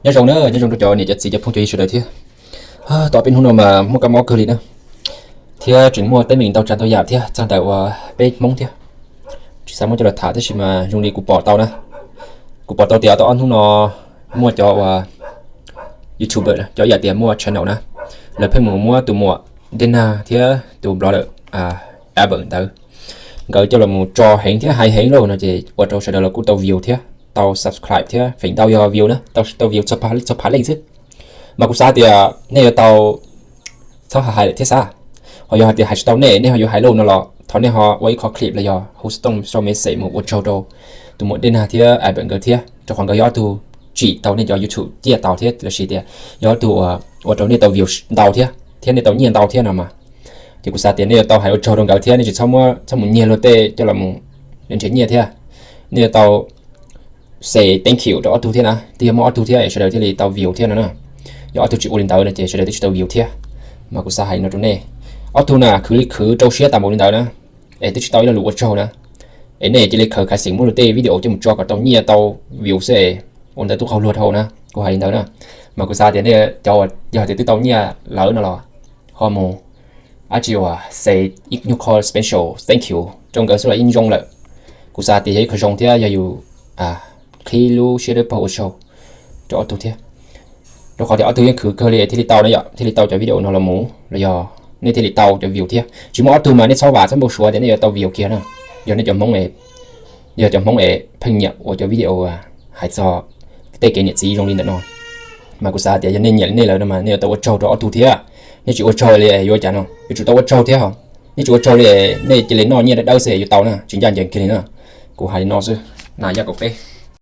Nyob zoo na, nyob zoo rau cov niam cov txiv cov phooj cov ywg sawv daws thiab. Tau peb hnub no mas muaj kab mob kawg li na, thiab tseem muaj teeb meem ntau tsav ntau yam thiab txog ntawm uas peb Hmoob thiab. Tsis xav muab coj los tham tab sis mas zoo li kuv pom tau na, kuv pom tau tias tau ob hnub no muaj cov uas YouTuber, cov yam tias muaj channel na, lawv pheej mus muab tus muam Dej Nag thiab tus blogger Albert ntawd, nkawd coj los mus tso heev thiab hais heev lauj no ces ua rau sawv daws los kuj tau view thiab tau subscribe thiab feem ntau yog view na, tau tau view txog phav leej xwb. Mas kuv xav tias nej yuav tau txhob hais lawm thiab xav, ho yog hais tias hais tsis tau nej, nej ho yuav hais lauj no los thov nej ho ua ib qho clip los yog hu xov tooj sau message mus ua tsaug rau tus muam Dej Nag thiab Albert nkawd thiab, rau qhov nkawd yog ob tug tsim tau nej cov YouTube ciaj tau thiab lossis tias yog ob tug ua rau nej tau view ntau thiab thiab nej tau nyiaj ntau thiab no mas. Ces kuv xav tias nej yuav tau hais ua tsaug rau nkawd thiab nej tsis txhob mus nyiag luag tej coj los mus nrhiav nyiaj thiab. Nej yuav tau say thank you rau ob tug thiab na, twb yog muaj ob tug thiab es sawv daws thiaj li tau view thiab no na. Yog ob tug tsis ua li ntawd no ces sawv daws twb tsis tau view thiab. Mas kuv xav hais no rau nej, ob tug na khwv li khwv rau siab tas npaum li ntawd na, es twb tsis tau ib lo lus ua tsaug na, es nej cia li khaws khav xeem muab luag tej video coj mus tso kom tau nyiaj tau view xwb es ua ntawd tub qaug luag dhau na, kuv hais li ntawd na. Mas kuv xav tias nej cov uas yog tias twb tau nyiaj lawm no los ho mus ab tsi uas say ib nyuag qho special thank you rau nkawd xwb los yeej zoo lawm. Kuv xav tias yog ib qho zoo thiab yog yus qhib lub siab dawb paug ua tsaug rau ob tug thiab. Rau qhov tias ob tug yeej khwv kawg li thiaj li tau na yom, thiaj li tau cov video no los mus los yog nej thiaj li tau cov view thiab. Tsis muaj ob tug mas nej txhob vam txhob npau suav tias nej yuav tau view kiag na. Yog nej cov Hmoob, yog cov Hmoob es pheej nyiam ua cov video hais txog tej kev niam txiv zoo li ntawm no, mas kuv xav tias yog nej nyiam li nej lawm no mas nej yuav tau ua tsaug rau ob tug thiab. Nej tsis ua tsaug li yuav ua cas no, yuav tsum tau ua tsaug thiab. Nej tsis ua tsaug li, nej cia li noj nyiaj dawb dawb xwb yuav tau na, tsis ncaj ncees kiag li na. Kuv hais li no xwb, na yaj kaum peb.